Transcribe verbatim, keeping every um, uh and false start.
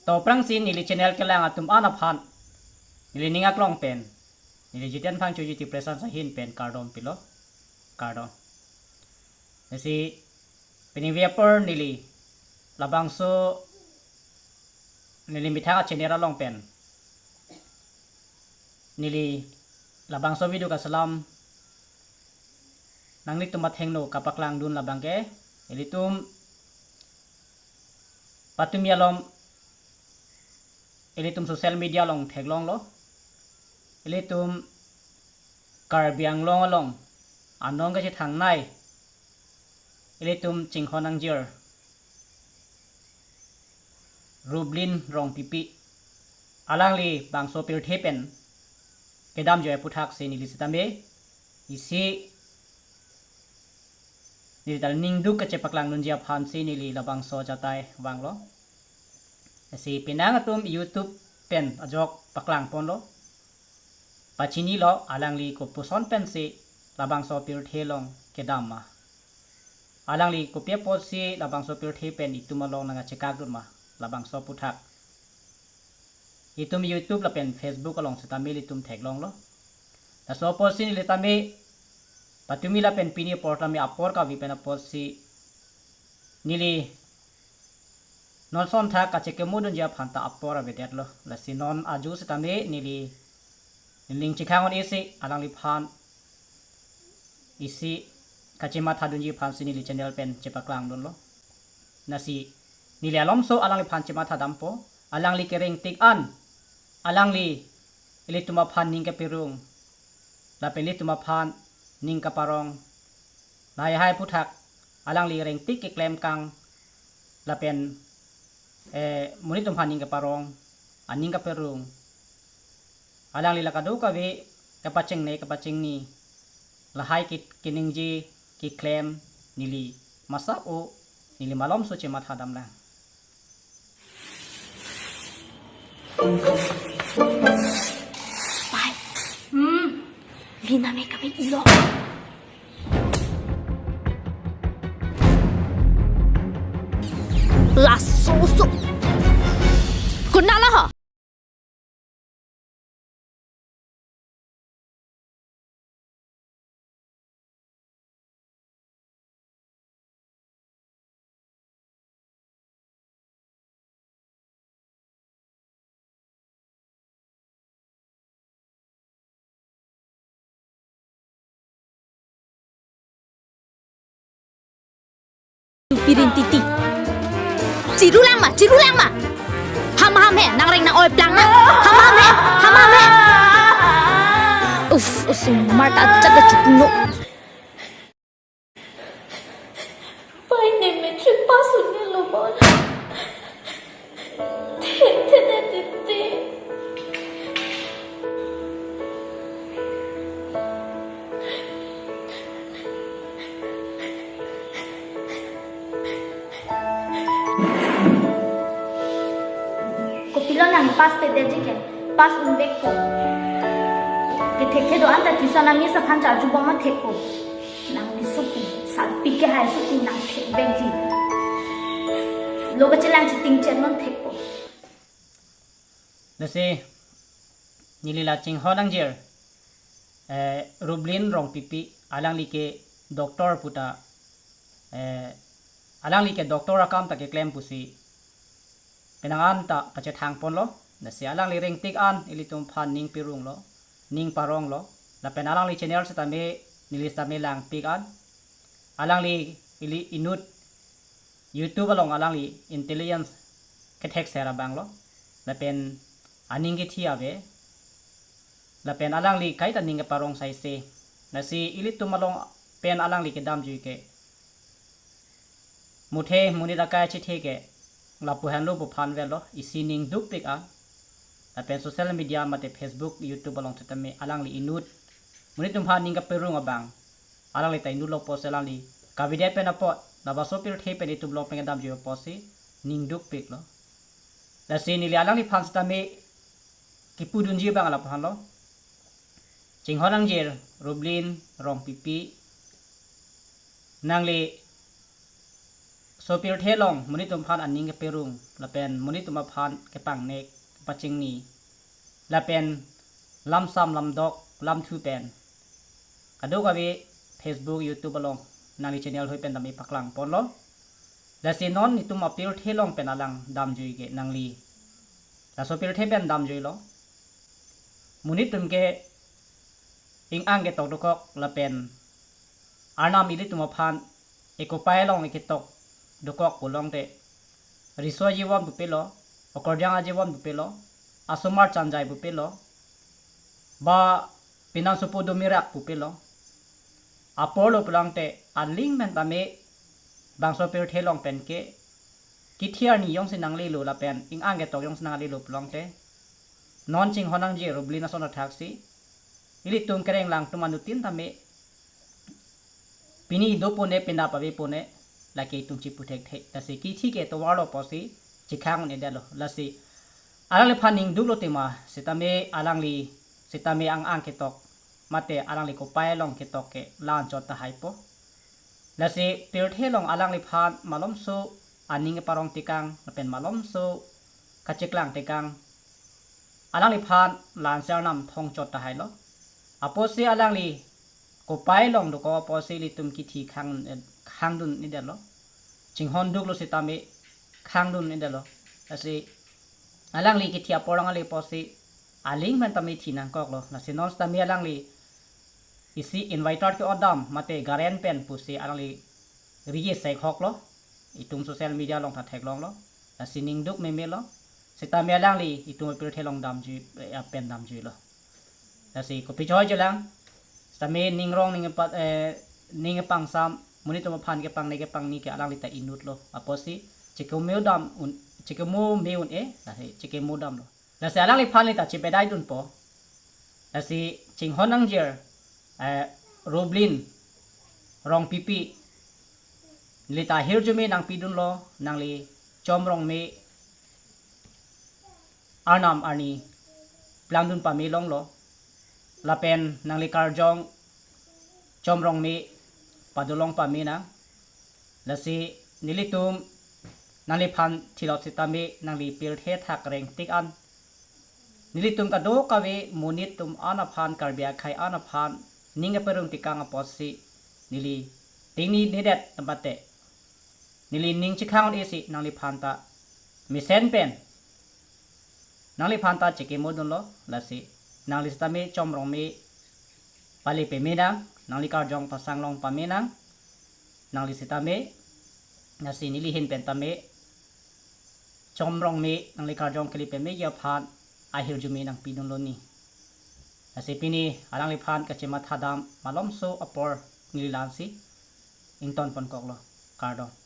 To aphrangsi neli channel kelang atum an aphan neli ning aklong pen neli Jiten Phangchoji Tiprasa ahin pen kardom pilo, kardom. Lasi pini apor neli labangso neli methang a-channel along pen neli labangso video kaselam nanglitum athengno kapaklangdun labang ke, ilitum patumi alom, ilitum social media along theklonglo, ilitum Karbi Anglong along anong kachethangnei, ilitum chinghon nangjir Rublin Rongpipi, alangli bangso pirthe pen kedamjoi aputhaksi neli sitame isi neli ta ningduk kachepaklangdunji aphansi neli labangso achatai vanglo. Lasi penang atum YouTube pen ajok paklangponlo, pachinilo alangli kopuson pensi labangso pirthe along kedam ma, alangli kopi apotsi labangso pirthe pen itum along nangkachekakdun ma, labangso aputhak itum YouTube lapen Facebook along sitame ilitum theklonglo. Laso apotsi neli tame patumi lapen pini apor tame apor kave pen apotsi neli non ason thak kachekemodunji aphan ta apor avedetlo. Lasi non aju sitame neli ning chingkhang-un-isi alangliphan isi kachemathadunji aphansi neli channel pen chepaklangdunlo. Lasi neli alomso alangliphan chemathadampo, alangli kerengtik an alangli ilitum aphan ning kaperung lapen ilitum aphan ning kaparong lahai hai aputhak alangli rengtik keklem kang lapen, eh, monit atum aphan ning kaparong, aning kaperung, alangli la kadokave kapachingnei kapachingni lahai ke keningje keklem neli masap o, neli malomso chemathadam lang. Pai. Hmm. Lina me kami ilo. Laso so. Kunala ha? Pirin titi. Chirulang ma, chirulang ma. Ham ham he, nangreng nang-oi plang na. Ham ham he, ham ham he. Uff, uff, marta aja da chupuno. Pai ne matric pass un-elo ma. Thek thek ne titi. Kopilo nang pass pe detji ke, pass unvekpo. Kethek the do-an ta tuition a-miss aphan charjubom ma thekpo. Nangli suki, sarpi ke hai suki nang thekvekji. Lo kachelang chiting chen non thekpo. Lasi, neli la chinghon nangjir, eh, Rublin Rongpipi, alangli ke doctor puta, eh, alangli ke doctor akam ta keklem pusi penang an ta pachethangponlo. Lasi alangli rengtik an ilitum aphan ning pirunglo, ning paronglo. Lapen alangli channel sitame neli sitame langpik an. Alangli ili inut YouTube along alangli intelligence kethekser abanglo. Lapen aning kethi ave. Lapen alangli kaita ning keparong saise. Lasi ilitum along pen alangli kedamjui ke muthe monit akai chethe ke lapu henlo pu aphan avelo, isi ning dukpik a. Lapen social media mate Facebook, YouTube along sitame alangli inut monit atum aphan ning kaperung abang, alangli ta inut lo apotsi alangli kavedet pen apot, labangso pirthe pen itum along pen kedamjui apotsi ning dukpiklo. Lasi neli alangliphan sitame kipudunji abang lapu-anlo. Chinghon nangjir Rublin Rongpipi, nangli Laso pirthe along monit atum aphan aning keperung lapen monit atum aphan kepangnek, kepachingni lapen lamsam lamdok lamthu pen kadokave Facebook, YouTube along nangli channel hoi pen tame paklang ponlo. Lasi non itum apirthe along pen alang damjui ke nangli laso pirthe pen damjuilo. Monit atum ke ing-ang ketok dokok lapen Arnam ilitum aphan ekopai along eketok dokok pulote riso ajibon pupelo, okorjang ajibon pupelo, asomar chanjai pupelo, ba pinang sopo domirak pupelo. Apor lo pulote aling pen tame bangso pirthe along pen ke kithi arni jongsi nanglelo lapen ing-ang ketok jongsi nanglelo pulote non chinghon nangji Roblin ason athaksi ilitum kereng lang atum anuttin tame pini dopone, penap avepone, lake itum chipu thekthe. Lasi kithi ke tovarlo pusi chikhang un-edetlo. Lasi alangliphan ning duklo tema sitame alangli sitame ang-ang ketok mate alangli kopai along ketok ke la-anchot tahaipo. Lasi pirthe along alangliphan malomso aning keparong tekang lapen malomso kacheklang tekang alangliphan la-ansi Arnam thongchot tahailo. Apotsi alangli kopai along dokok apotsi ilitum kithi khang, khangdun-edetlo. Chinghon duklo sitame khangdun-edetlo. Lasi alangli kithi apor along ale apotsi aling pen tame thi nangkoklo. Lasi non sitame alangli isi inverter ke-otdam mate current pen pusi alangli ri-e sekhoklo. Itum social media along ta theklonglo. Lasi ning duk memelo. Sitame alangli itum apirthe along damjui, eh, pen damjuilo. Lasi kopi choi chelang. Sitame ning rong ning pa, eh, ning pangsam monit atum aphan kepangnek kepangni ke alangli ta inutlo. Apotsi chikemo dam un, chikemo me un-e, lasi chikemo damlo. Lasi alangliphan neli ta chibedaidunpo. Lasi chinghon nangjir, eh, Roblin Rongpipi, neli ta ahirjume nangpidunlo, nangli Chom Rongme arnam arni plangdun pame longlo. Lapen nangli karjong Chom Rongme padolong pame nang. Lasi nelitum nangliphan thilot sitame nangli pirthe thak rengtik an nelitum kadokave monit atum an aphan, Karbi akhei an aphan ning keperung tekang apotsi neli tingni nedet tampate neli ning chikhang un-esi nangliphan ta mesen pen nangliphan ta chikemodunlo. Lasi nangli sitame Chom Rongme pale pame nang, nangli karjong pasanglong pame nang, nangli sitame, lasi neli ahin pen tame Chom Rongme nangli karjong kele pame aphan ahirjume nangpidunlo ni. Lasi pini alangliphan kachematha dam malomso apor neli la-ansi ington ponkoklo. Kardom.